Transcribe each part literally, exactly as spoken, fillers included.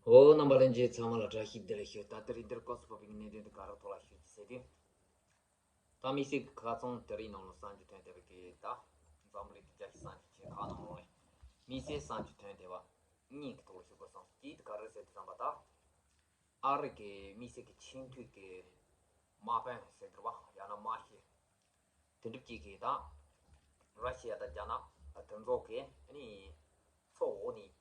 ཨོ། རྣམ་པ་ལྷན་རྒྱས་ཚང་མ་ལ་བཀྲ་ཤིས་བདེ་ལེགས་ཞུ། ད་དེ་རིང་འདིར་སྐབས་སུ་བབས་པའི་གནད་དོན་དེ་ག་རེ་ཐོག་ལ་ཞུ་རྒྱུ་ཟེར་དུས། ད་དམིགས་བསལ་གྱི་ཁ་རྩང་དེ་རིང་ནང་ལ་གསར་འགྱུར་ཐོན་བསྡད་པའི་གི་ད་འཛམ་བུ་གླིང་གི་རྒྱལ་སྤྱིའི་གསར་འགྱུར་ཆེ་ཁག་ནང་ལོགས་ནས་དམིགས་བསལ་གསར་འགྱུར་ཐོན་བསྡད་པ་གཉིས་ཀྱི་ཐོག་ལ་ཞུ་དགོས་བསམ། གཅིག་དེ་ག་རེ་ཟེར་དུས་ཙམ་པ། ད་ཨ་རི་གི་དམིགས་བསལ་གྱི་ཆེས་མཐོའི་གི་དམག་དཔོན་ཟེར་གི་རེད་པ། ཡང་ན་དམག་སྤྱི་དེ་འདྲ་གཅིག་གིས་ད་ར་ཤི་ཡ་དང་རྒྱ་ནག་དེ་ཚོ་གི་ཨ་ནི་མཚོ་འོག་ནས་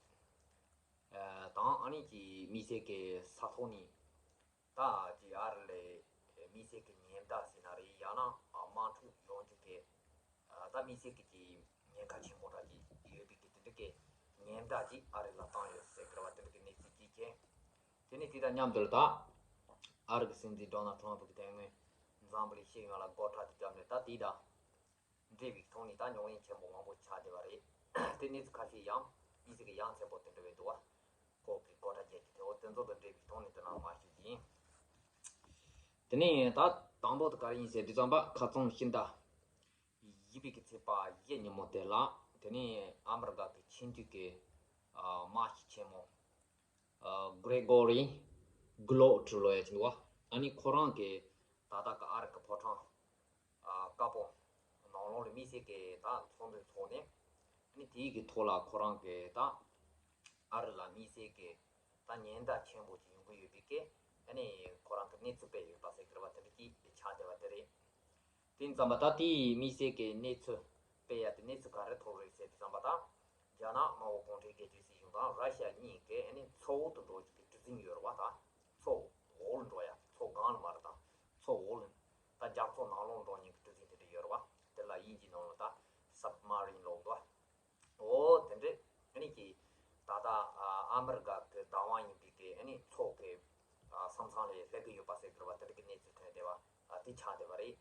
ཨ་དང་ཨ་ནི་གི་དམིགས་བསལ་གྱི་ས་ཐོག་ནས་ད་ཅིག་ཨ་རི་ལ་དམིགས་བསལ་གྱི་ཉེན་བརྡ་ཟེར་ན་རེད། ཡང་ན་དམག་འཁྲུག་ཡོང་རྒྱུ་གི་ད་དམིགས་བསལ་གྱི་ཅིག་ཉེན་ཁ་ཆེན་པོ་འདྲ་ཅིག་ཡོད་པའི་གི་དེ་འདྲ་གི་ཉེན་བརྡ་ཅིག་ཨ་རི་ལ་བཏང་ཡོད་ཟེར་གི་རེད་པ། དེ་འདྲ་གི་གནས་ཚུལ་ཅིག་བྱས། དེ་ནས་དེ་དང་མཉམ་དུ་ད་ཨ་རི་གི་སྲིད་འཛིན་ཌོ་ནལ་ཊམ་ཕུ་གི་དེ་སྔོན་འཛམ་བུ་གླིང་སྤྱི་ཡོངས་ལ་སྒོ་ཁྲལ་དེ་བརྒྱབ་ནས། ད་དེ་དང་འབྲེལ་བའི་ཐོག་ནས་ད་ཉམས་ཉེས་ཆེན་པོ་མང་པོ་ཆགས་བསྡད་པ་རེད། དེ་གནས་ཚུལ་ཁ་ཤས་ཡང་དམིགས་བསལ་གྱི་ཡ་མཚན་པོ་དེ་འདྲ་བས་འདུག་པ། ཁོ་གི་སྒོ་ཁྲལ་བརྒྱབ་ཀྱི་དེ་འོ་དེ་ཚོ་དང་འབྲེལ་བའི་ཐོག་ནས་དེ་ནང་མར་ཞུ་རྒྱུ་ཡིན། དེ་ནས་ད་དང་པོ་དེ་ག་རེ་ཡིན་ཟེར་དུས་ཙམ་པ། ཁ་རྩང་ཕྱི་ཟླ་བཞི་པའི་གི་ཚེས་པ་བཞི་ཉིན་མོ་དེ་ལ། དེ་ནས་ཨ་མི་རི་ཀ་གི་ཆེས་མཐོའི་གི་ཨ་དམག་སྤྱི་ཆེན་མོ་ཨ་གྷི་རེ་གྷོ་རི་གྷི་ལོ་ཊི་ལབ་ཡ་ཅིག་འདུག་པ། ཨ་ནི་ཁོ་རང་གིས་ད་ལྟ་གི་ཨ་རི་གི་ཕོ་བྲང་ཨ་དཀར་པོ་ནང་ལོགས་ལ་དམིགས་བསལ་གྱི་ད་ཚོགས་འདུ་འཚོགས་ནས། ཨ་ནི་དེའི་གི་ཐོག་ལ་ཁོ་རང་གིས་ད་ཨ་རི་ལ་དམིགས་བསལ་གྱི་ད་ཉེན་བརྡ་ཆེན་པོ་ཅིག་ཡོང་གི་ཡོད་པའི་གི་ཨ་ནི་ཁོ་རང་གི་གནས་ཚུལ་སྤེལ་ཡོད་པ་ཟེར་གི་རེད་པ། དེ་འདྲ་ཅིག་ཆགས་བསྡད་པ་དེ་རེད། དེ་ཙམ་པ་ད་དེའི་དམིགས་བསལ་གྱི་གནས་ཚུལ་སྤེལ་ཡ་དེ་གནས་ཚུལ་ག་རེ་ཐོག་རེད་ཟེར་དུས་ཙམ་པ། ད་རྒྱ་ནག་དམར་པོ་གུང་ཁྲན་སྒེར་གཅོད་སྲིད་གཞུང་དང་ར་ཤི་ཡ་གཉིས་ཀྱི་ཨ་ནི་མཚོ་འོག་ཏུ་འགྲོ་རྒྱུ་གི་གྲུ་གཟིངས་ཡོད་རེད་པ། ད་མཚོ་འོག་ལ་འགྲོ་ཡ། མཚོ་སྒང་ལ་མ་རེད། ད་མཚོ་འོག་ལ། ད་རྒྱ་མཚོ་ནང་ལོགས་འགྲོ་མཁན་གྱི་གྲུ་གཟིངས་དེ་འདྲ་ཡོད་རེད་པ། དེ་ལ་དབྱིན་ཇིའི་ནང་ལ་ད་སབ་མ་རིན་ལབ་འདུག་པ། འོ་དེ་འདྲས་ཨ་ནི་གི་ད་ལྟ་ཨ་ཨ་མི་རི་ཀ་གི་བདག་དབང་ཡིན་པའི་གི་ཨ་ནི་མཚོ་གི་ཨ་ས་མཚམས་ལ་སླེབས་ཀྱི་ཡོད་པ་ཟེར་གི་རེད་པ། དེ་འདྲ་གི་གནས་ཚུལ་ཐོན་བསྡད་པ་ཨ་དེ་ཆགས་བསྡད་པ་རེད།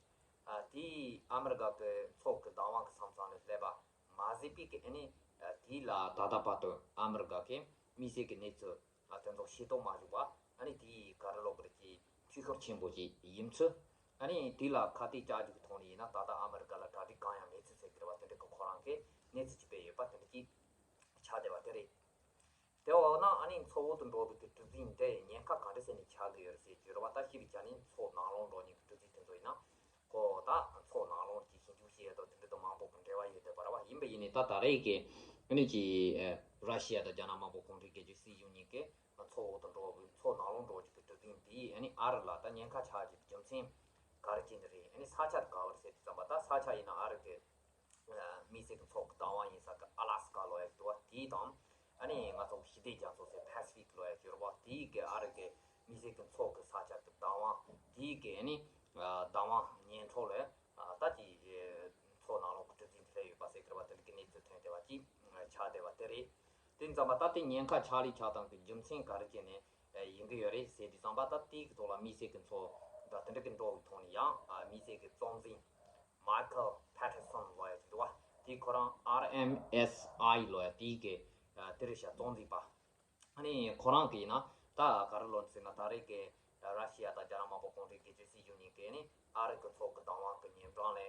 ཨ་དེ་ཨ་མི་རི་ཀ་གི་མཚོ་གི་བདག་དབང་གི་ས་མཚམས་ལ་སླེབས་པ་མ་ཟད་པའི་གི་ཨ་ནི་ཨ་དེ་ལ་ད་ལྟ་བར་དུ་ཨ་མི་རི་ཀ་གི་དམིགས་བསལ་གི་གནས་ཚུལ་ཨ་དེ་ཚོ་ཤེས་རྟོགས་མ་བྱུང་བ། ཨ་ནི་དེ་ག་རེ་ལབ་དགོས་རེད། ཀྱི་འཐུས་ཤོར་ཆེན་པོ་ཅིག་ཡིན་ཚུལ། ཨ་ནི་དེ་ལ་ཁ་གཏད་བཅག་རྒྱུ་གི་ཐོག་ནས་ཡིན་ན་ད་ལྟ་ཨ་མི་རི་ཀ་ལ་གྲ་སྒྲིག་གང་ཡང་མེད་ཚུལ་ཟེར་གི་རེད་པ། དེ་འདྲ་གི་ཁོ་རང་གིས་གནས་ཚུལ་ཅིག་སྤེལ་ཡོད་པ་དེ་འདྲ་ཅིག་ཆགས་བསྡད་པ་དེ་རེད། དེ་འོ་ན་ཨ་ནི་མཚོ་འོག་ཏུ་འགྲོ་བའི་གི་གྲུ་གཟིངས་དེ་ཉེན་ཁ་ག་འདྲ་ཟེར་ནས་ཆགས་ཀྱི་ཡོད་རེད་ཟེར་གྱི་རེད་པ། ད་ཤེས་པའི་ཆ་ནས་མཚོ་ནང་ལོགས་འགྲོ་མཁན་གྱི་གྲུ་གཟིངས་དེ་ཚོ་ཡིན་ན། ཁོ་ད་མཚོ་ནང་ལོགས་ཀྱི་ཞིབ་འཇུག་བྱེད་ཡ་དང་དེ་འདྲ་དང་མང་པོ་གི་འབྲེལ་བ་ཡོད་བསྡད་པ་རེད་པ། ཡིན་པ་ཡིན་ནའི་ད་ད་རེས་ཀྱི་ཨ་ནི་ཀྱི་ཨ་ར་ཤི་ཡ་དང་རྒྱ་ནག་དམར་པོ་གུང་ཁྲན་སྒེར་གཅོད་སྲིད་གཞུང་གཉིས་ཀྱིས་མཚོ་འོག་ཏུ་འགྲོ་བའི་མཚོ་ནང་ལོགས་འགྲོ་རྒྱུ་གི་གྲུ་གཟིངས་དེས་ཨ་ནི་ཨ་རི་ལ་ད་ཉེན་ཁ་ཆགས་རྒྱུ་གི་རྒྱུ་མཚན་ག་རེ་བྱས་ནས་རེད། ཨ་ནི་ས་ཆ་དེ་ག་བ་རེད་ཟེར་དུས་ཙམ་པ། ད་ས་ཆ་ཡིན་ན་ཨ་རི་གི་ཨ་དམིགས་བསལ་གྱི་མཚོ་གི་བདག་དབང་ཡིན་ས་གི་ཨ་ལ་སི་ཀ་ལབ་ཡ་ཞིག་འདུག་པ། དེ་དང་ཨ་ནི་ང་ཚོ་ཞི་བདེ་རྒྱ་མཚོ་ཟེར་པ་སི་ཕི་ཀ་ལབ་ཡ་ཞིག་ཡོད་རེད་པ། དེའི་གི་ཨ་རི་གི་དམིགས་བསལ་གྱི་མཚོ་གི་ས་ཆ་གི་བདག་དབང་། དེའི་གི་ཨ་ནི་ཨ་བདག་དབང་ཉེན་འཕྲོག་ལ་ཨ་ད་ཅི་མཚོ་ནང་ལོགས་གི་གྲུ་གཟིངས་དེ་སླེབས་ཡོད་པ་ཟེར་གི་རེད་པ། དེ་འདྲ་གི་གནས་ཚུལ་ཐོན་བསྡད་པ་ཅིག་ཆགས་བསྡད་པ་དེ་རེད། དེ་ཙམ་པ་ད་དེ་ཉེན་ཁ་ཆགས་ལས་ཆགས་སྟངས་ཀྱི་རྒྱུ་མཚན་ག་རེ་བྱས་ནས་ཨ་ཡིན་གི་ཡོད་རེད་ཟེར་དུས་ཙམ་པ། ད་དེའི་གི་ཐོག་ལ་དམིགས་བསལ་གྱི་མཚོ་ད་དེ་འདྲ་གི་འགྲོ་བའི་ཐོག་ནས་ཡང་ཨ་དམིགས་བསལ་གྱི་གཙོ་འཛིན་མའི་ཁལ་ཕེ་ཏར་སོན་ལབ་ཡ་ཅིག་འདུག་པ། དེ་ཁོ་རང་ཨར་ཨེམ་ཨེས་ཨའི་ལབ་ཡ་དེའི་གི་ཨ་དེ་རེད་ཤག་གཙོ་འཛིན་པ། ཨ་ནི་ཁོ་རང་གིས་ཡིན་ན་ད་ག་རེ་ལབ་ཟེར་ན། ད་རེས་ཀྱི་ར་ཤི་ཡ་དང་རྒྱ་ནག་དམར་པོ་གུང་ཁྲན་སྒེར་གཅོད་སྲིད་གཞུང་གཉིས་ཀྱིས་ནི་ཨ་རི་གི་མཚོ་གི་བདག་དབང་གི་ཉེ་འགྲམ་ལ་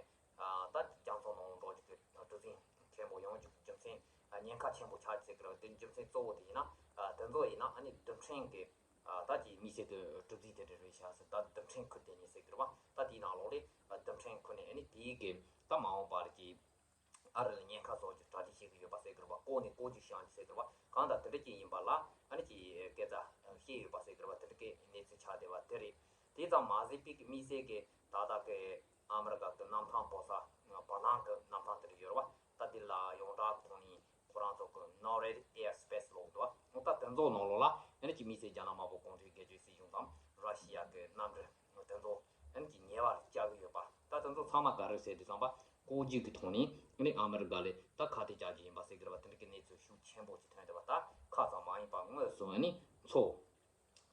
ཨ་ད་རྒྱ་མཚོ་ནང་འགྲོ་རྒྱུ་གི་གྲུ་གཟིངས་ཆེན་པོ་ཡོང་རྒྱུ་གི་རྒྱུ་མཚན། ཨ་ཉེན་ཁ་ཆེན་པོ་ཆགས་ཀྱི་ཟེར་གི་རེད་པ། དེ་རྒྱུ་མཚན་གཙོ་བོ་དེ་ཡིན་ན། ཨ་དེ་ཚོ་ཡིན་ན་ཨ་ནི་རྡུལ་ཕྲན་གྱི་ཨ་ད་ཀྱི་དམིགས་བསལ་གྱི་གྲུ་གཟིངས་དེ་འདྲ་རེད་ཤག་ཟེར། ད་རྡུལ་ཕྲན་ཁུལ་དེ་ནས་ཟེར་གི་རེད་པ། ད་དེའི་ནང་ལོགས་ལ་ཨ་རྡུལ་ཕྲན་ཁུལ་ནས་ཨ་ནི་དེའི་གི་ད་མ་འོངས་པར་གྱི་ཨ་རི་ལ་ཉེན་ཁ་བཟོ་རྒྱུ་གྲ་སྒྲིག་བྱེད་ཀྱི་ཡོད་པ་ཟེར་གི་རེད་པ། ལྐོག་ནས་ལྐོག་ཇུས་བྱེད་ཀྱི་ཟེར་གི་རེད་པ། གང་ལྟར་དེ་འདྲ་ཅིག་ཡིན་པ་ལ་ཨ་ནི་ཀྱི་སྐད་ཆ་བཤད་ཡོད་པ་ཟེར་གི་རེད་པ། དེ་འདྲ་གི་གནས་ཚུལ་ཆགས་བསྡད་པ་དེ་རེད། དེ་ཙམ་མ་ཟད་པའི་གི་དམིགས་བསལ་གྱི་ད་ལྟ་གི་ཨ་མི་རི་ཀ་གི་གནམ་ཐང་བོད་ས་བ་ནང་གི་གནམ་ཐང་དེ་འདྲ་ཡོད་རེད་པ། ད་དེ་ལ་ཡོངས་གྲགས་ཐོག་ནས་ཁོ་རང་ཚོ་གི་ནོར་ཝེ་ཨེར་སི་པེ་སི་ལབ་འདུག་པ། ད་དེ་ཚོ་ནང་ལོགས་ལ་ཨ་ནི་ཀྱི་དམིགས་བསལ་རྒྱ་ནག་དམར་པོ་གུང་ཁྲན་སྒེར་གཅོད་སྲིད་གཞུང་དང་ར་ཤི་ཡ་གི་གནམ་གྲུ་དེ་ཚོ་ཨ་ནི་ཀྱི་ཉེ་བར་བཅར་གྱི་ཡོད་པ། ད་དེ་ཚོ་ཚང་མ་ག་རེ་ཟེར་དུས་ཙམ་པ། ལྐོག་ཇུས་ཀྱི་ཐོག་ནས་ཨ་ནི་ཨ་མི་རི་ཀ་ལ་ད་ཁ་གཏད་བཅག་རྒྱུ་ཡིན་པ་ཟེར་གི་རེད་པ། དེ་འདྲ་གི་གནས་ཚུལ་ཤུགས་ཆེན་པོ་ཅིག་ཐོན་བསྡད་པ། ད་ཁ་ཙམ་མ་ཡིན་པ་དངོས་སུ་ཨ་ནི་མཚོ་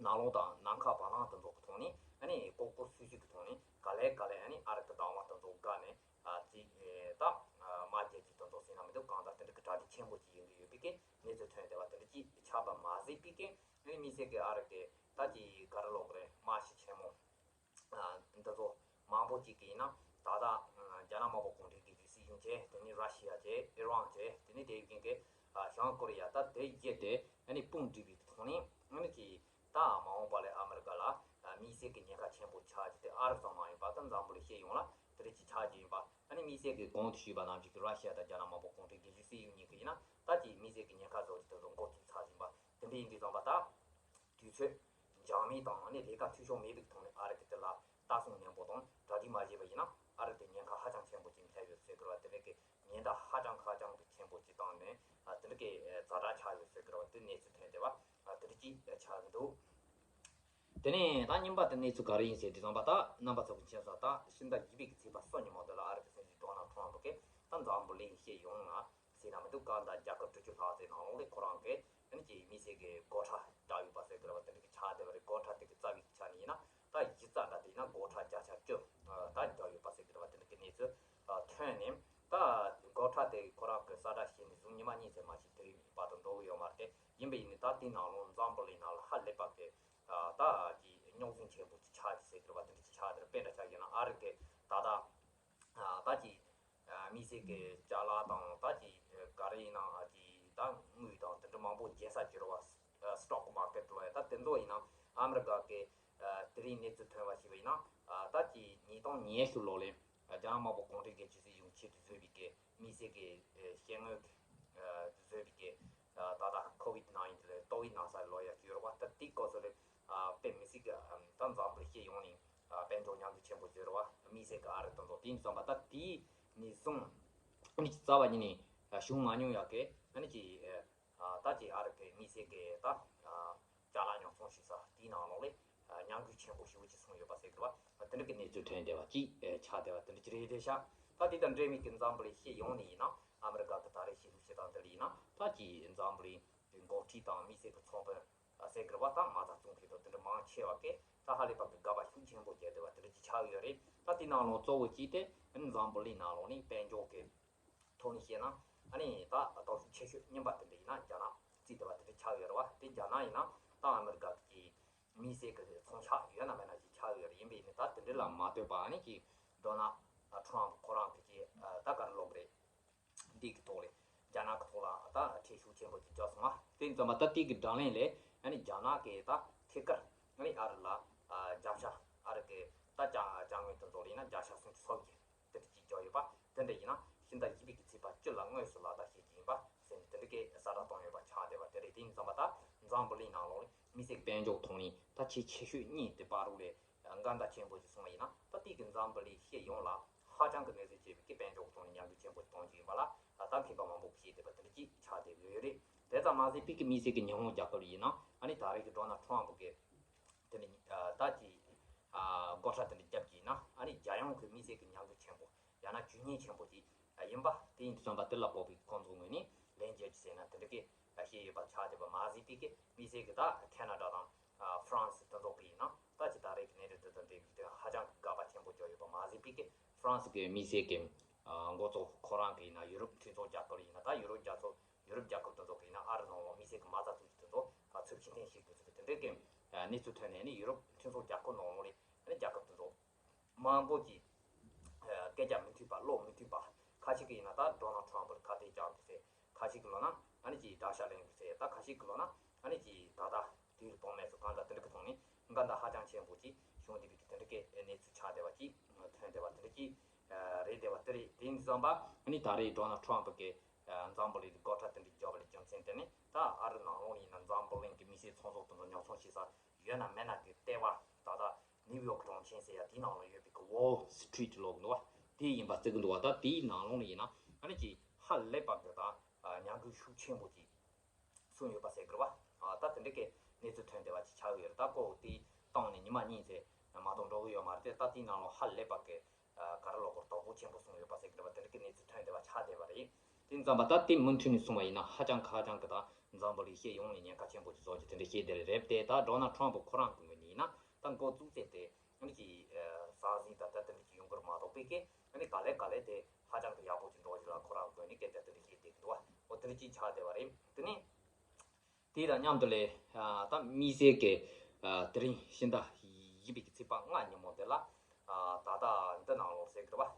ནང་ལོགས་དང་ནམ་མཁའ་བ་ལང་དེ་ཚོ་གི་ཐོག་ནས་ཨ་ནི་ལྐོག་ལྐོག་སུད་སུད་ཀྱི་ཐོག་ནས་ག་ལེ་ག་ལེ་ཨ་ནི་ཨ་རི་གི་བདག་དབང་དེ་ཚོ་བཀག་ནས། ཨ་ཅིག་ཨེ་ད་ཨ་དམག་རྒྱག་རྒྱུ་དེ་ཚོ་ཟེར་ན་མི་འདུག། གང་ལྟར་དེ་འདྲ་གི་གྲ་སྒྲིག་ཆེན་པོ་ཅིག་ཡིན་གྱི་ཡོད་པའི་གི་གནས་ཚུལ་ཐོན་བསྡད་པ་དེ་འདྲ་ཅིག་ཆགས་པ་མ་ཟད་པའི་གི་ཨ་ནི་དམིགས་བསལ་གྱི་ཨ་རི་གི་ད་ཅིག་ག་རེ་ལབ་དགོས་རེད། དམག་སྤྱི་ཆེན་མོ་ཨ་འདི་ཚོ་མང་པོ་ཅིག་གིས་ཡིན་ན་ད་ལྟ་ཨ་རྒྱ་ནག་དམར་པོ་གུང་ཁྲན་སྒེར་གཅོད་སྲིད་གཞུང་བྱས། དེ་ནས་ར་ཤི་ཡ་བྱས། ཨི་རན་བྱས། དེ་ནས་དེ་བཞིན་གྱི་ཨ་བྱང་ཀོ་རི་ཡ། ད་དེ་བརྒྱད་དེ་ཨ་ནི་དཔུང་སྒྲིག་པའི་ཐོག་ནས་ཨ་ནི་ གོང་དུ་ཞུས་པ་ནང་བཞིན་གྱི་ར་ཤི་ཡ་དང་རྒྱ་ནག་མང་པོ་གུང་ཁྲན་སྒེར་གཅོད་སྲིད་གཞུང་གཉིས་ཀྱིས་ཡིན་ན་ད་ཅིག་དམིགས་བསལ་གྱི་ཉེན་ཁ་བཟོ་རྒྱུ་དེ་ཚོ་འགོ་བཙུགས་ཚར་ཟིན་པ་དེ་འདྲ་ཡིན་དུས་ཙམ་པ་ད། དུས་ཚོད་འཇགས་མིན་དང་ནི་ལས་ཀ་འཐུས་ཤོར་མེད་པའི་ཐོག་ནས་ཨ་རི་གི་དེ་ལ་ལྟ་སྲུང་ནན་པོ་དང་གྲ་སྒྲིག་མ་བྱས་པ་ཡིན་ན་ཨ་རི་དེ་ཉེན་ཁ་ཧ་ཅང་ཆེན་པོ་ཅིག་འཕྲད་ཡོད་ཟེར་གི་རེད་བ། དེ་འདྲ་གི་ཉེན་བརྡ་ཧ་ཅང་ཧ་ཅང་གི་ཆེན་པོ་ཅིག་བཏང་ནས་ཨ་དེ་འདྲ་གི་ཛ་དྲག་ཆགས་ཡོད་ཟེར་གི་རེད་བ། དེ་གནས་ཚུལ་ཐོན་བསྡད་པ་ཨ་དེ་འདྲ་ཅིག་ཆགས་ཀྱི་འདུག་དེ་ནས་ད་རྙིང་པ་དེ་གནས་ཚུལ་ག་རེ་ཡིན་ཟེར་དུས་ཙམ་པ་ད་རྣམ་པ་ཚོ་གི་མཁྱེན་གསལ་ད་ཕྱི་ཟླ་བཞི་པའི་གི་ཚེས་པ་གསུམ་ཉིན་མོ་དེ་ལ་ཨ་རི་གི་སྲིད་འཛིན་ཌོ་ནལ་ཊམ་ཕུ་གིས་ད་འཛམ་བུ་གླིང་སྤྱི་ཡོངས་ལ། ཟེར་ན་མི་འདུག་གང་ལྟར་རྒྱལ་ཁབ་དྲུག་ཅུ་ལྷག་ཙམ་ནང་ལོགས་ལ་ཁོ་རང་གིས་ཨ་ནི་ཅིག་དམིགས་བསལ་གྱི་སྒོ་ཁྲལ་བཏང་ཡོད་པ་ཟེར་གི་རེད་བ། དེ་འདྲ་གི་ཆགས་བསྡད་པ་རེད། སྒོ་ཁྲལ་དེ་གི་རྩ་བའི་ཆ་ནས་ཡིན་ན་ད་གཞི་རྩ་འདྲ་དེ་ཡིན་ན་སྒོ་ཁྲལ་བརྒྱ་ཆ་བཅུ་ད་བརྒྱབ་ཡོད་པ་ཟེར་གི་རེད་བ། དེ་འདྲ་གི་གནས་ཚུལ་ཐོན་ནས་ད་སྒོ་ཁྲལ་དེ་ཁོ་རང་གི་གསལ་བསྒྲགས་བྱས་ནས་བཟུང་ཉི་མ་གཉིས་ཙམ་མ་ཞིག་དེ་རིང་བར་དུ་འགྲོ་གི་ཡོད་མ་རེད་དེ། ཡིན་པ་ཡིན་ནའི་ད་དེའི་ནང་ལོགས་འཛམ་བུ་གླིང་ནང་ལ་ཧ་ལས་པ་གི་ད་ཀྱི་རྙོག་འཛིང་ཆེན་པོ་ཅིག་ཆགས་ཀྱི་ཟེར་གི་རེད་བ། དེ་འདྲ་ཅིག་ཆགས་དེ་རེད། དཔེ་འདྲ་ཆགས་ཡོད་ན་ཨ་རི་གི་ད་ལྟ་ད་ཀྱི་དམིགས་བསལ་གྱི་ཅ་ལག་དང་ད་ཀྱི་ག་རེ་ཡིན་ན་ཀྱི་ད་དངུལ་དང་དེ་འདྲ་མང་པོ་རྒྱལ་ས་ཀྱི་རེད་བ། སི་ཊོག་མར་ཀེཊ་ལོ་ཡ་ད་དེ་ཚོ་ཡིན་ན་ཨ་མི་རི་ཀ་གི་དེ་རིང་གནས་ཚུལ་ཐོན་པ་ཞིག་ཡིན་ན་ད་ཀྱི་ཉིས་སྟོང་ཉི་ཤུ་ལོ་ལ་རྒྱ་ནག་དམར་པོ་གུང་ཁྲན་སྒེར་གཅོད་སྲིད་གཞུང་ཆེད་དུ་བཟོས་པའི་གི་དམིགས་བསལ་གྱི་ཤེས་དངོས་བཟོས་པའི་གི་ད་ལྟ་ཁོ་བིད་ནང་ཡིན་དེ་ལ་ཏོག་དབྱིབས་ན་ཚ་ལོ་ཡ་ཅིག་ཡོད་རེད་བ། ད་དེའི་སྐབས་སུ་ལ་དཔེ་མི་སྲིད་གི་ད་འཛམ་བུ་གླིང་སྤྱི་ཡོངས་ནས་དཔལ་འབྱོར་ཉམས་རྒུད་ཆེན་པོ་བཟོས་རེད་བ། དམིགས་བསལ་གི་ཨ་རི་དང་ཚོ་དེ་ཡིན་ཙམ་པ་ད་དེའི་ནས་བཟུང་ཨ་ནི་རྩ་བ་ཉིད་ནས་བྱུང་མ་མྱོང་ཡག་གི་ཨ་ནི་ཅིག་ད་ཅིག་ཨ་རི་གི་དམིགས་བསལ་གི་ད་ཅ་ལག་ཉོ་ཚོང་བྱེད་ས་དེའི་ནང་ལོགས་ལ་ཉམས་རྒུད་ཆེན་པོ་ཞེ་པོ་ཅིག་སོང་ཡོད་པ་ཟེར་གི་རེད་བ། དེ་འདྲ་གི་གནས་ཚུལ་ཐོན་བསྡད་པ་ཅིག་ཆགས་བསྡད་པ་དེ་འདྲ་ཅིག་རེད་དེ་ཤག་ད་དེ་དང་འབྲེལ་བའི་གི་འཛམ་བུ་གླིང་སྤྱི་ཡོངས་ནས་ཡིན་ན་ཨ་མི་རི་ཀ་གི་ད་རེས་བྱེད་ལུགས་བྱེད་སྟངས་དེ་ལ་ཡིན་ན་ད་ཅིག་འཛམ་བུ་གླིང་གི་འགོ་ཁྲིད་དང་དམིགས་བསལ་གྱི་ཚོང་དཔོན་ཟེར་གི་རེད་བ། ད་མ་རྩ་བཙོང་མཁན་དང་དེ་འདྲ་མང་ཆེ་བ་གིས་ད་ཧ་ལས་པ་གི་དགག་པ་ཤུགས་ཆེན་པོ་བརྒྱབ་བསྡད་པ་དེ་འདྲ་ཅིག་ཆགས་ཡོད་རེད། ད་དེ་ནང་ལོགས་གཙོ་བོ་གཅིག་དེ་འཛམ་བུ་གླིང་ནང་ལོགས་ནས་དཔལ་འབྱོར་གི་ཐོག་ནས་བཤད་ན་ཨ་ནི་ད་གདོང་ཤུགས་ཆེ་ཤོས་རྙིང་པ་དེ་འདྲ་ཡིན་ན་རྒྱ་ནག་བརྩིས་བསྡད་པ་དེ་འདྲ་ཆགས་ཡོད་རེད་བ། དེ་རྒྱ་ནག་ཡིན་ན་ད་ཨ་མི་རི་ཀ་གི་དམིགས་བསལ་གྱི་ཚོང་ཤག་ཡོད་ན་མེད་ན་ཅིག་ཆགས་ཡོད་རེད། ཡིན་པས་ནི་ད་དེ་འདྲ་ལ་མ་ལྟོས་པ་ཨ་ནི་ཀྱི་ཌོ་ནལ་ཊམ་ཕུ་ཁོ་རང་གི་ཀྱི་ད་ག་རེ་ལབ་དགོས་རེད། འདི་གི་ཐོག་ལ་རྒྱ་ནག་གི་ཐོག་ལ་ད་ཁྲལ་ཤུགས་ཆེན་པོ་ཅིག་བརྒྱབ་སོང་ང་། དེ་ཙམ་པ་ད་དེ་གི་བགྲོ་གླེང་ལས་ཨ་ནི་རྒྱ་ནག་གི་ད་ཐད་ཀར་ཨ་ནི་ཨ་རི་ལ་ཨ་བརྒྱ་ཆ་ཨ་རི་གི་ད་ཅ་ཅ་དངོས་དེ་ཚོ་ལ་ཡིན་ན་བརྒྱ་ཆ་སུམ་ཅུ་སོ་བརྒྱད་དེ་འདྲ་ཅིག་བརྒྱབ་ཡོད་པ། དེ་འདྲ་ཡིན་ན་ཕྱི་ཟླ་བཞི་པའི་གི་ཚེས་པ་བཅུ་ལ་དངོས་སུ་ལག་བསྟར་བྱེད་ཀྱི་ཡིན་པ་ཟེར་ནས་དེ་འདྲ་གི་གསལ་བསྒྲགས་བཏང་ཡོད་པ་ཆགས་བསྡད་པ་དེ་རེད། དེ་ཡིན་ཙམ་པ་ད་འཛམ་བུ་གླིང་ནང་ལོགས་ལ་དམིགས་བསལ་དཔལ་འབྱོར་ཐོག་ནས་ད་ཆེས་ཆེ་ཤོས་གཉིས་དེ་བར་རུ་ལས་འགལ་ཟླ་ཆེན་པོ་ཞིག་སོང་བ་ཡིན་ན་ད་ལྟའི་གི་འཛམ་བུ་གླིང་སྤྱི་ཡོངས་ལ་ཧ་ཅང་གི་གནོད་འཚེ་བྱེད་པའི་གི་དཔལ་འབྱོར་ཐོག་ནས་ཉམས་རྒུད་ཆེན་པོ་ཞིག་གཏོང་རྒྱུ་ཡིན་པ་ལ་ད་མཁས་པ་མང་པོ་གིས་བཤད་བསྡད་པ་དེ་འདྲ་ཅིག་ཆགས་བསྡད་ཡོད་རེད། དེ་ཙམ་མ་ཟད་ཕ་གི་དམིགས་བསལ་གི་ཉི་ཧོང་རྒྱལ་ཁབ་ཡིན་ན་ཨ་ནི་ད་རེས་གི་ཌོ་ནལ་ཊམ་ཕུ་གི་དེ་ནི་ད་ཀྱི་སྒོ་ཁྲལ་དེ་འདྲ་བརྒྱབ་ཀྱི་ཡིན་ན་ཨ་ནི་རྒྱལ་ཡོངས་ཀྱི་དམིགས་བསལ་གྱི་ཉམས་རྒུད་ཆེན་པོ་ཡང་ན་ཇུས་ཉེས་ཆེན་པོ་ཅིག་ཡིན་པ་དེ་ཡིན་དུས་ཙམ་པ་དེ་ལ་དཔག་པའི་ཁོང་ཚོ་ངོས་ནས་ལན་འཇལ་རྒྱུ་ཟེར་ན་དེ་འདྲ་གི་བཤད་ཡོད་པ་ཆགས་བསྡད་པ་མ་ཟད་པའི་གི་དམིགས་བསལ་གྱི་ད་ཁེ་ན་ཌ་དང་ཧྥ་རན་སི་དེ་ཚོ་གི་ཡིན་ན་ད་ཅི་ད་རེས་ཀྱི་གནས་སྟངས་དེ་དང་འབྲེལ་བའི་དེ་ཧ་ཅང་གི་དགག་པ་ཆེན་པོ་བརྒྱབ་ཡོད་པ་མ་ཟད་པའི་གི་ཧྥ་རན་སི་གི་དམིགས་བསལ་གྱི་འགོ་གཙོ་ཁོ་རང་གི་ཡིན་ན་ཡུ་རོབ་མཐུན་ཚོགས་རྒྱལ་ཁབ་ཡིན་ན་ད་ཡུ་རོབ་རྒྱལ་ཚོགས་ཡུ་རོབ་རྒྱལ་ཁབ་དེ་ཚོ་གི་ཡིན་ན་ཨ་རི་ནང་ལོགས་དམིགས་བསལ་གྱི་མ་རྩ་བཙུགས་རྒྱུ་དེ་ཚོ་ཚུར་ཕྱིར་འཐེན་བྱེད་དགོས་ཚུལ་གྱི་དེ་འདྲའི་གི་གནས་ཚུལ་ཐོན་ནས་ནི་ཡུ་རོབ་མཐུན་ཚོགས་རྒྱལ་ཁབ་ནང་ལོགས་ལ་རྒྱལ་ཁབ་དེ་ཚོ་མང་པོ་གིས་སྐད་ཆ་མི་མཐུན་པ་བློ་མི་མཐུན་པ་ཁ་ཅིག་གིས་ཡིན་ན་ད་ཌོ་ནལ་ཊམ་ཕུ་ལ་ཁ་གཏད་བཅག་དགོས་ཟེར། ཁ་ཅིག་གིས་ལབ་ན་ཨ་ནི་ཅིག་དགྲ་ཤ་ལེན་དགོས་ཟེར། ད་ཁ་ཅིག་གིས་ལབ་ན་ཨ་ནི་ཅིག་ད་ལྟ་དུས་ལ་བབ་མེད་ཚོ་གང་ལྟར་དེ་འདྲ་གི་ཐོག་ནས་འགལ་ཟླ་ཧ་ཅང་ཆེན་པོ་ཅིག་བྱུང་བསྡད་པའི་གི་དེ་འདྲ་གི་གནས་ཚུལ་ཆགས་བསྡད་པ་ཅིག་ཐོན་བསྡད་པ་དེ་འདྲ་ཅིག་རེད་བསྡད་པ་དེ་རེད། དེ་ཡིན་དུས་ཙམ་པ་ཨ་ནི་ད་རེས་ཌོ་ནལ་ཊམ་ཕུ་གིས་འཛམ་བུ་གླིང་ལ་སྒོ་ཁྲལ་དེ་འདྲ་བརྒྱབ་པ་ལ་རྒྱུ་མཚན་དེ་ནི་ད་ཨ་རི་ནང་ལོགས་ཡིན་ན་འཛམ་བུ་གླིང་གི་དམིགས་བསལ་ཚོང་ཟོག་དེ་ཚོ་ཉོ་ཚོང་བྱེད་ས་ཡོད་ན་མེད་ན་གི་ལྟེ་བ་ད་ལྟ་ནིའུ་ཡོག་གྲོང་ཁྱེར་ཟེར་ཡ་དེའི་ནང་ལ་ཡོད་པའི་གི་Wall Street་ལབ་འདུག་བ། དེ་ཡིན་པ་བརྩི་གི་འདུག་བ། ད་དེའི་ནང་ལོགས་ལ་ཡིན་ན་ཨ་ནི་ཅིག་ཧ་ལས་པ་གི་ད་ཉམས་རྒུད་ཤུགས་ཆེན་པོ་ཅིག་སོང་ཡོད་པ་ཟེར་གི་རེད་བ། ད་དེ་འདྲ་གི་གནས་ཚུལ་ཐོན་བསྡད་པ་ཅིག་ཆགས་ཡོད་རེད། ད་ཁོ་དེའི་སྟེང་ནས་ཉི་མ་གཉིས་ཙམ་མ་གཏོགས་འགྲོ་གི་ཡོད་མ་རེད་དེ། ད་དེའི་ནང་ལོགས་ཧ་ལས་པ་གི་ག་རེ་ལབ་དགོས་རེད། དོ་ཕོག་ཆེན་པོ་སོང་ཡོད་པ་ཟེར་གི་རེད་བ། དེ་འདྲ་གི་གནས་ཚུལ་ཐོན་བསྡད་པ་ཆགས་བསྡད་པ་རེད། དེ་ཙམ་པ་ད་དེ་མུ་མཐུད་ནས་སོང་བ་ཡིན་ན་ཧ་ཅང་ཧ་ཅང་གི་ད་འཛམ་བུ་གླིང་སྤྱི་ཡོངས་ནས་ཉེན་ཁ་ཆེན་པོ་ཅིག་བཟོ་རྒྱུ་དེ་འདྲ་བཤད་བསྡད་རེད་དེ། ད་ཌོ་ནལ་ཊམ་ཕུ་ཁོ་རང་གི་ངོས་ནས་ཡིན་ན་ད་འགོ་བཙུགས་ཚེ་དེ་ཨ་ནི་ཅིག་ཟང་ཟིང་ད་ད་དེ་འདྲ་ཅིག་ཡོང་གི་རེད་མ་གཏོགས་པའི་གི་ཨ་ནི་ག་ལེ་ག་ལེ་དེ་ཧ་ཅང་གི་ཡག་པོ་ཅིག་འགྲོ་རྒྱུ་ལ་ཁོ་རང་གི་ངོས་ནས་སྐད་ཆ་དེ་འདྲ་བཤད་བསྡད་ཀྱི་འདུག་བ། འོ་དེ་འདྲ་ཅིག་ཆགས་བསྡད་པ་རེད། དེ་ནས། དེ་དང་མཉམ་དུ་ལས་ད་དམིགས་བསལ་གྱི་དེ་རིང་ཕྱི་ཟླ་བཞི་པའི་གི་ཚེས་པ་ལྔ་ཉིན་མོ་དེ་ལ་ད་ལྟ་འདི་ནང་ལོགས་ཟེར་གི་རེད་བ།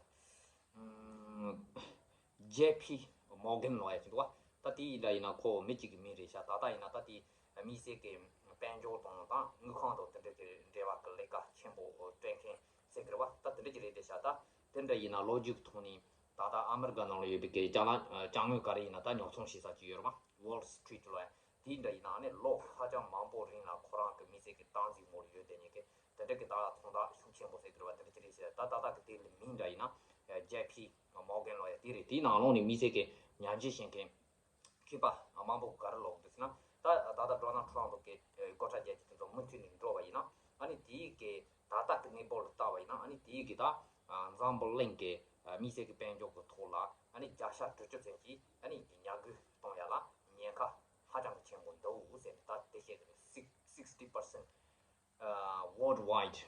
ཇེ་ཕི་མོར་གན་ལབ་ཡ་ཅིག་འདུག་བ། ད་དེ་ཡིན་འདྲ་ཡིན་ན་ཁོ་མི་གཅིག་གི་མིང་རེད་ཤག་ད་ལྟ་ཡིན་ན་ད་དེ་དམིགས་བསལ་གྱི་དཔལ་འབྱོར་དང་ད་དངུལ་ཁང་དང་དེ་འདྲ་གི་འབྲེལ་བ་གི་ལས་ཀ་ཆེན་པོ་སྤྲད་མཁན་ཟེར་གི་རེད་བ། ད་དེ་འདྲ་ཅིག་རེད་དེ་ཤག་ད་དེ་འདྲ་ཡིན་ན་ལོ་རྒྱུས་ཀྱི་ཐོག་ནས། ད་ལྟ་ཨ་མི་རི་ཀ་ནང་ལ་ཡོད་པའི་གི་ཅ་ལག་ཅ་དངོས་ག་རེ་ཡིན་ན་ད་ཉོ་ཚོང་བྱེད་ས་ཅིག་ཡོད་རེད་བ། Wall Street ལ་ཡ་དེའི་འདྲ་ཡིན་ན་ཨ་ནི་ལོ་ཧ་ཅང་མང་པོ་རིང་ལ་ཁོ་རང་གི་མི་ཚེ་གི་སྟངས་འཛིན་མོ་ལ་ཡོད་དེ་ཉེ་གི་དེ་འདྲ་གི་ད་ཚོང་རྟགས་ཤུགས་ཆེན་པོ་ཟེར་གི་རེད་བ། དེ་འདྲ་ཅི་རེད་ཟེར། ད་ད་ལྟ་གི་དེ་ལ་མིང་འདྲ་ཡིན་ན་J P Morgan ལ་ཡ་དེ་རེད། དེའི་ནང་ལོགས་ནས་མི་ཚེ་གི་ཉར་འཇིག་བྱེད་མཁན་མཁས་པ་མང་པོ་ག་རེ་ལབ་འདུག་ཟེར་ན། ད་ད་ལྟ་ཌོ་ནལ་ཊམ་གི་སྒོ་ཁྲལ་རྒྱག་རྒྱུ་དེ་ཚོ་མུ་མཐུད་ནས་འགྲོ་བ་ཡིན་ན། ཨ་ནི་དེའི་གི་ད་ལྟ་གི་གནས་བབ་ལ་བལྟ་བ་ཡིན་ན། ཨ་ནི་དེའི་གི་ད་འཛམ་བུ་གླིང་གི་མི་སེར་གི་དཔལ་འབྱོར་གི་ཐོག་ལ་ཨ་ནི་བརྒྱ་ཆ་དྲུག་ཅུ་ཙམ་གྱིས་ཨ་ནི་ཉར་གུ་གཏོང་ཡ་ལ་ཉེན་ཁ་ཧ་ཅང་གི་ཆེན་པོ་འདུག་ཟེར་ནས་ད་དེ་བཤད་གི་རེད། Six- sixty percent worldwide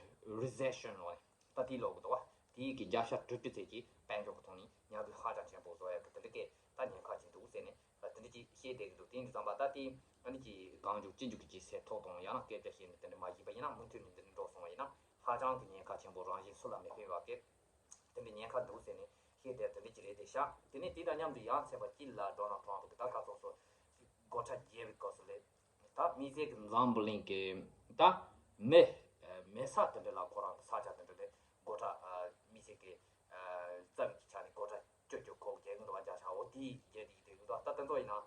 recession ལོ། ད་དེའི་ལོ་གི་འདུག་བ། དེའི་གི་བརྒྱ་ཆ་དྲུག་ཅུ་ཙམ་གྱིས་དཔལ་འབྱོར་གི་ཐོག་ནས་ཉར་གུ་ཧ་ཅང་ཆེན་པོ་བཟོ་ཡ་གི་དེ་འདྲ་གི་ད་ཉེན་ཁ་ཅིག་འདུག་ཟེར་ནས་ད་དེ་འདྲ་ཅིག་བཤད་བསྡད་གི་འདུག་དེ་འདྲ་ཙམ་པ་ད་དེ་ཨ་ནི་ཅིག་གང་འཇུག་ཅི་འཇུག་གི་ཅིག་ཟེར་ཐོག་དང་ཡང་ན་སྐད་ཆ་བཤད་ནས་དེ་འདྲ་མ་བྱས་པ་ཡིན་ན་མུ་མཐུད་ནས་འདི་འདྲ་འགྲོ་སོང་བ་ཡིན་ན་ཧ་ཅང་གི་ཉེན་ཁ་ཆེན་པོ། རང་བཞིན་སུ་ལ་མི་ཕན་པ་གི་དེ་འདྲ་ཉེན་ཁ་འདུག་ཟེར་ནས་བཤད་བསྡད་དེ་འདྲ་ཅིག་རེད་དེ་ཤག་དེ་ནས་དེ་དང་མཉམ་དུ་ཡང་ཚན་པ་གཅིག་ལ་ཌོ་ནལ་ཊམ་གི་ད་ཁ་སོ་སོ་སྒོ་ཁྲལ་རྒྱག་པའི་སྐབས་སུ་ལས། ད་དམིགས་བསལ་གྱི་འཛམ་བུ་གླིང་གི་ད་མི་མེད་ས་དེ་འདྲ་ལ་ཁོ་རང་གི་ས་ཆ་དེ་འདྲ་ལ་སྒོ་ཁྲལ་དམིགས་བསལ་གྱི་རྩ་བའི་ཆ་ནས་སྒོ་ཁྲལ་སྤྱོད་སྤྱོད་གོ་རྒྱག་གི་འདུག་བ། བརྒྱ་ཆ་འོ་དེ་རྒྱག་དེ་དེ་གི་འདུག་ད་དེ་ཚོ་ཡིན་ན་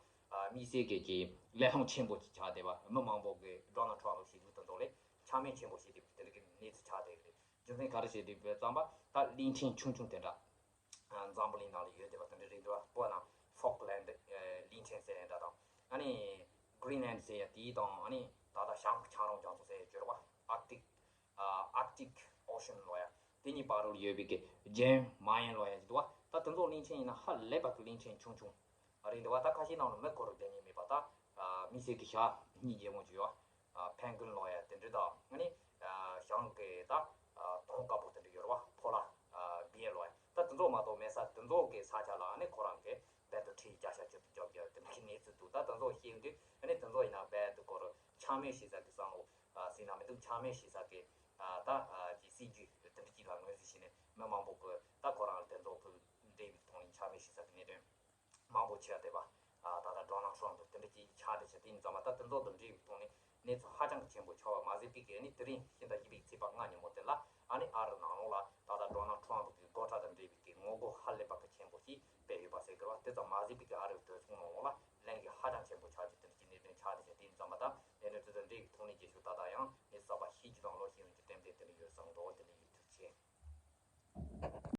དམིགས་བསལ་གྱི་ཀྱི་ལས་སློང་ཆེན་པོ་ཅིག་ཆགས་བསྡད་པ། མི་མང་པོ་གི་ཌོ་ནལ་ཊམ་ལ་བྱེད་རྒྱུ་དེ་ཚོ་ལས་ཆ་མེད་ཆེན་པོ་བྱེད་དེ་དེ་འདྲ་གི་གནས་ཚུལ་ཆགས་བསྡད་གི་རེད། རྒྱུ་མཚན་ག་རེ་བྱས་དེ་བས་ཙམ་པ་ད་གླིང་ཕྲན་ཆུང་ཆུང་དེ་འདྲ། འཛམ་བུ་གླིང་ནང་ལ་ཡོད་བསྡད་པ་དེ་འདྲ་རེད་འདུག་བ། སྤོ་ན་ཕོག་ལན་གླིང་ཕྲན་ཟེར་ཡ་འདྲ་དང་། ཨ་ནི་གྷི་རིན་ལན་ཟེར་ཡ་དེའི་དང་། ཨ་ནི་ད་ལྟ་བྱང་གི་ཆ་རོང་རྒྱ་མཚོ་ཟེར་ཡ་ཡོད་རེད་བ། ཨར་ཀི་ཊིག་ཨར་ཀི་ཊིག་ཨོ་ཤན་ལོ་ཡ། དེ་གཉིས་བར་རུ་ཡོད་པའི་གི་ཇེན་མ་ཡན་ལོ་ཡ་ཅིག་འདུག་བ། ད་དེ་ཚོ་གླིང་ཕྲན་ཡིན་ན་ཧ་ལས་པ་གི་གླིང་ཕྲན་ཆུང་ཆུང་རེད་འདུག་བ། ད་ཁ་ཤས་ནང་ལ་མི་སྐོར་རུ་བསྡད་མཁན་མེད་པ། ད་དམིགས་བསལ་གི་ཞྭ་སྙིང་རྗེ་མོ་ཅིག་ཡོད་བ། ཕེན་གུན་ལོ་ཡ་དེ་འདྲ་དང་། ཨ་ནི་བྱང་གི་ད་དོང་དཀར་པོ་དེ་འདྲ་ཡོད་རེད་བ། ཕོ་ལ་བེར་ལོ་ཡ། ད་དེ་ཚོ་མ་གཏོགས་མེད་ས་དེ་ཚོ་གི་ས་ཆ་ལ་ཨ་ནི་ཁོ་རང་གི་རྦད་དེ་ཁྲལ་བརྒྱ་ཆ་བཅུ་དང་བཅོ་བརྒྱད་དེ་འདྲ་གི་གནས་ཚུལ་འདུག་ད་དེ་ཚོ་བཤད་དུས་ཨ་ནི་དེ་ཚོ་ཡིན་ན་རྦད་དེ་སྐོར་ཆ་མེད་བྱེད་ས་གི་བསམ་བློ་ཟིན་ན་མི་འདུག་ཆ་མེད་བྱེད་ས་གི་ད་ཀྱི་སྲིད་ཇུས་དེ་འདྲ་ཅིག་ལ་ངོས་འཛིན་བྱས་ནས་མི་མང་པོ་གི་ད་ཁོ་རང་ལ་དེ་ཚོ་ཕུལ་འབྲས་བུ་མཐོང་ཡིན་ཆ་མེད་བྱེད་ས་གི་གནད་དོན། མང་པོ་ཆགས་བསྡད་པ། ད་ལྟ་ཌོ་ནལ་ཊམ་དང་དེ་འདྲ་ཅིག་ཆགས་བསྡད་ཆ་དེ་ཡིན་ཙམ་པ། ད་དེ་ཚོ་དང་འབྲེལ་བའི་ཐོག་ནས་གནས་ཚུལ་ཧ་ཅང་གི་ཆེན་པོ་ཆགས་པ་མ་ཟད་པའི་གི་ཨ་ནི་དེ་རིང་ཕྱི་ཟླ་བཞི་པའི་ཚེས་པ་ལྔ་ཉིན་མོ་དེ་ལ་ཨ་ནི་ཨ་རི་ནང་ལོགས་ལ་ད་ལྟ་ཌོ་ནལ་ཊམ་གི་སྒོ་ཁྲལ་དང་འབྲེལ་བའི་གི་ངོ་རྒོལ་ཧ་ལས་པ་གི་